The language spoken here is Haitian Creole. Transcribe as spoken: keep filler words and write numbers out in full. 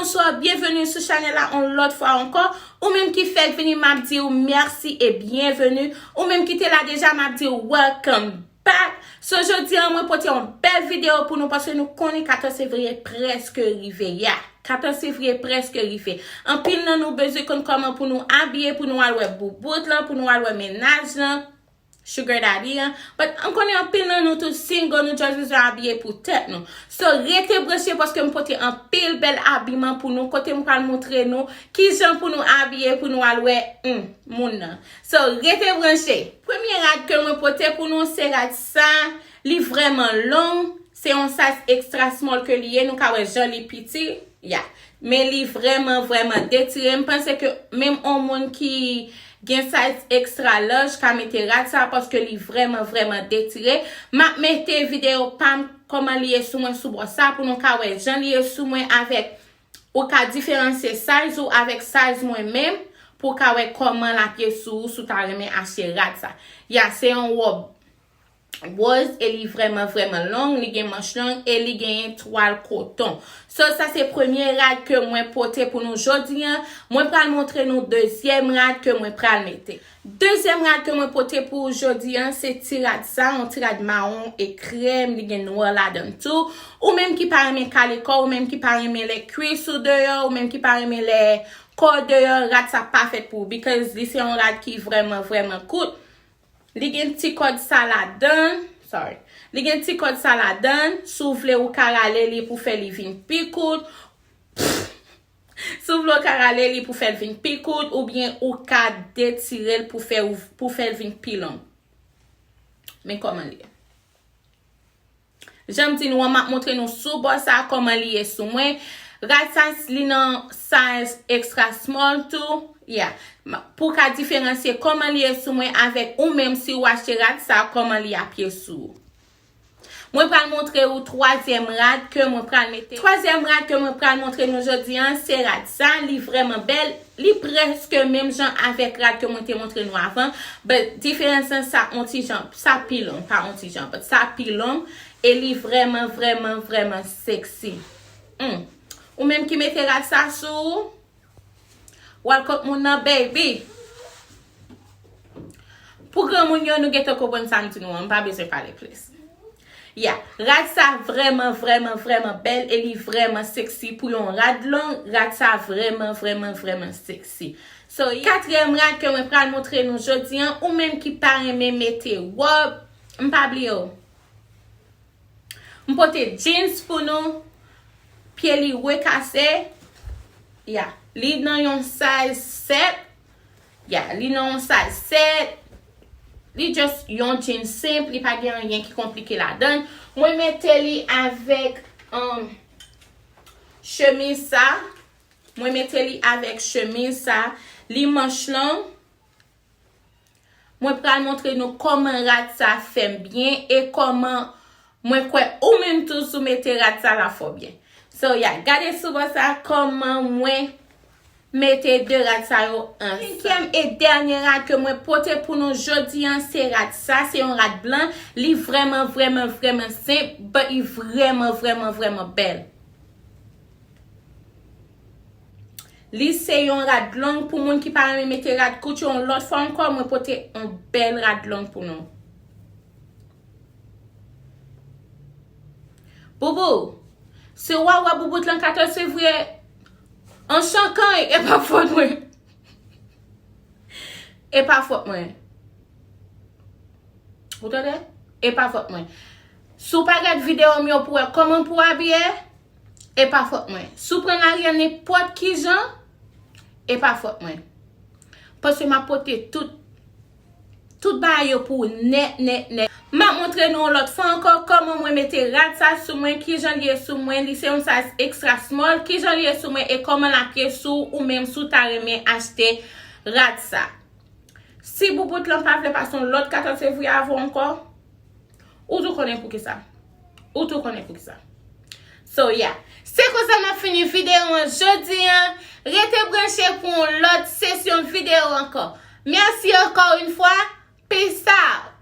Bonswa, byenveni sou chanèl la yon lòt fwa ankò. Ou menm ki fèk vini, m ap di w mèsi e byenveni. Ou menm ki te la deja, m ap di w welcome back. So, jodi a, mwen pote yon bèl videyo pou nou paske nou konnen katòz fevriye prèske rive. Ya, katòz fevriye prèske rive. Anpil nan nou bezwen konn kòman pou nou abiye, pou nou al wè boubout lan, pou nou al wè mennaj lan. Sugar daddy an. But m konnen anpil nan nou tou single, nou just bezwen abiye pou tèt nou. So, rete branche paske m pote anpil bèl abiman pou nou, kote m pral montre nou kijan pou nou abiye pou nou al wè, hmm, moun nan. So, rete branche. Premye rad ke mwen pote pou nou, se rad sa. Li vrèman long. Se yon size extra small ke li ye. Nou ka wè jan li piti. Ya. Men li vrèman, vrèman detire. M panse ke menm yon moun ki gen size extra large ka mete rad sa paske li vrèman, vrèman detire. M ap mete videyo pa m kòman li ye sou mwen sou bò sa pou nou ka wè jan li ye sou mwen avèk ou ka diferansye size ou avèk size mwen menm pou w ka wè kòman l ap ye sou ou si w ta renmen achte rad sa. Ya, se yon wòb wòz e li vrèman, vrèman long, li gen manch long e li genyen twal koton. So, sa se premye rad ke mwen pote pou nou jodi a. Mwen pral montre nou dezyèm rad ke mwen pral mete. Dezyèm rad ke mwen pote pou jodi a, se ti rad sa, yon ti rad mawon e krèm, li gen nwa ladan l tou. Ou menm ki pa renmen kale kò, ou menm ki pa renmen lè kwis ou deyò, ou menm ki pa renmen lè kò deyò, rad sa pa fèt pou ou, because li se yon rad ki vrèman, vrèman kout. Li gen ti kòd sa ladan. Sorry. Li gen ti kòd sa ladan. Si w vle, ou ka rale li pou fè li vin pi kout. Si w vle, ou ka rale li pou fè l vin pi kout, oubyen ou ka detire l pou fè, pou fè l vin pi long. Men kòman li ye. Jan m di nou an, m ap montre nou sou bò sa kòman li ye sou mwen. Rad sa, li nan size extra small tou. Yeah. Ma-, pou w ka diferansye kòman li ye sou mwen avèk ou menm si w achte rad sa, kòman li ap ye sou ou. Mwen pral montre ou twazyèm rad ke mwen pral mete. Twazyèm rad ke mwen pral montre nou jodi a, se rad sa, li vrèman bèl. Li prèske menm jan avèk rad ke mwen te montre nou avan, but diferans lan sa on ti jan, sa pi long, pa on ti jan, but sa pi long, e li vrèman, vrèman, vrèman sexy. Hmm. Ou menm ki mete rad sa sou ou, w al kot moun nan, baby. Pou granmoun yo, nou gentan konprann sa m di nou an, m pa bezwen pale plis. Ya, rad sa vrèman, vrèman, vrèman bèl e li vrèman sexy pou yon rad long. Rad sa vrèman, vrèman, vrèman sexy. So, katriyèm rad ke mwen pral montre nou jodi a, ou menm ki pa renmen mete wòb, m pa bliye w. M pote jeans pou nou, pye li rekase. Ya, li nan yon size sèt. Ya, li nan yon size sèt. Li just yon jeans senp, li pa gen anyen ki konplike ladan l. Mwen mete li avèk, um, chemiz sa. Mwen mete li avèk chemiz sa. Li manch long. Mwen pral montre nou kòman rad sa fè m byen e kòman mwen kwè ou menm tou si w mete rad sa l ap fè w byen. So, ya, gade sou bò sa kòman mwen mete de rad sa yo ansanm. Senkyèm e dènye rad ke mwen pote pou nou jodi a, se rad sa, se yon rad blan. Li vrèman, vrèman, vrèman senp, but li vrèman, vrèman, vrèman bèl. Li se yon rad long pou moun ki pa renmen mete rad kout yo. Yon lòt fwa ankò, mwen pote yon bèl rad long pou nou. Boubou, si w a wè boubout lan katòz fevriye, an chankan, e pa fòt mwen. E pa fòt mwen. Ou tande? E pa fòt mwen. Si w pa gad videyo m yo pou wè kòman pou w abiye, e pa fòt mwen. Si w pran lari a nenpòt ki jan, e pa fòt mwen. Paske m ap pote tout, tout bagay yo pou ou nèt, nèt, nèt. M ap montre nou yon lòt fwa ankò kòman mwen mete rad sa sou mwen, kijan l ye sou mwen, li se yon size extra small, kijan l ye sou mwen e kòman l ap ye sou ou menm si w ta renmen achte rad sa. Si boubout lan pa vle pase yon lòt katòz fevriye avè w ankò, ou tou konnen poukisa. Ou tou konnen poukisa. So, yeah. Se konsa m ap fini videyo an jodi a. Rete branche pou yon lòt sesyon videyo ankò. Mèsi ankò yon fwa. Peace out.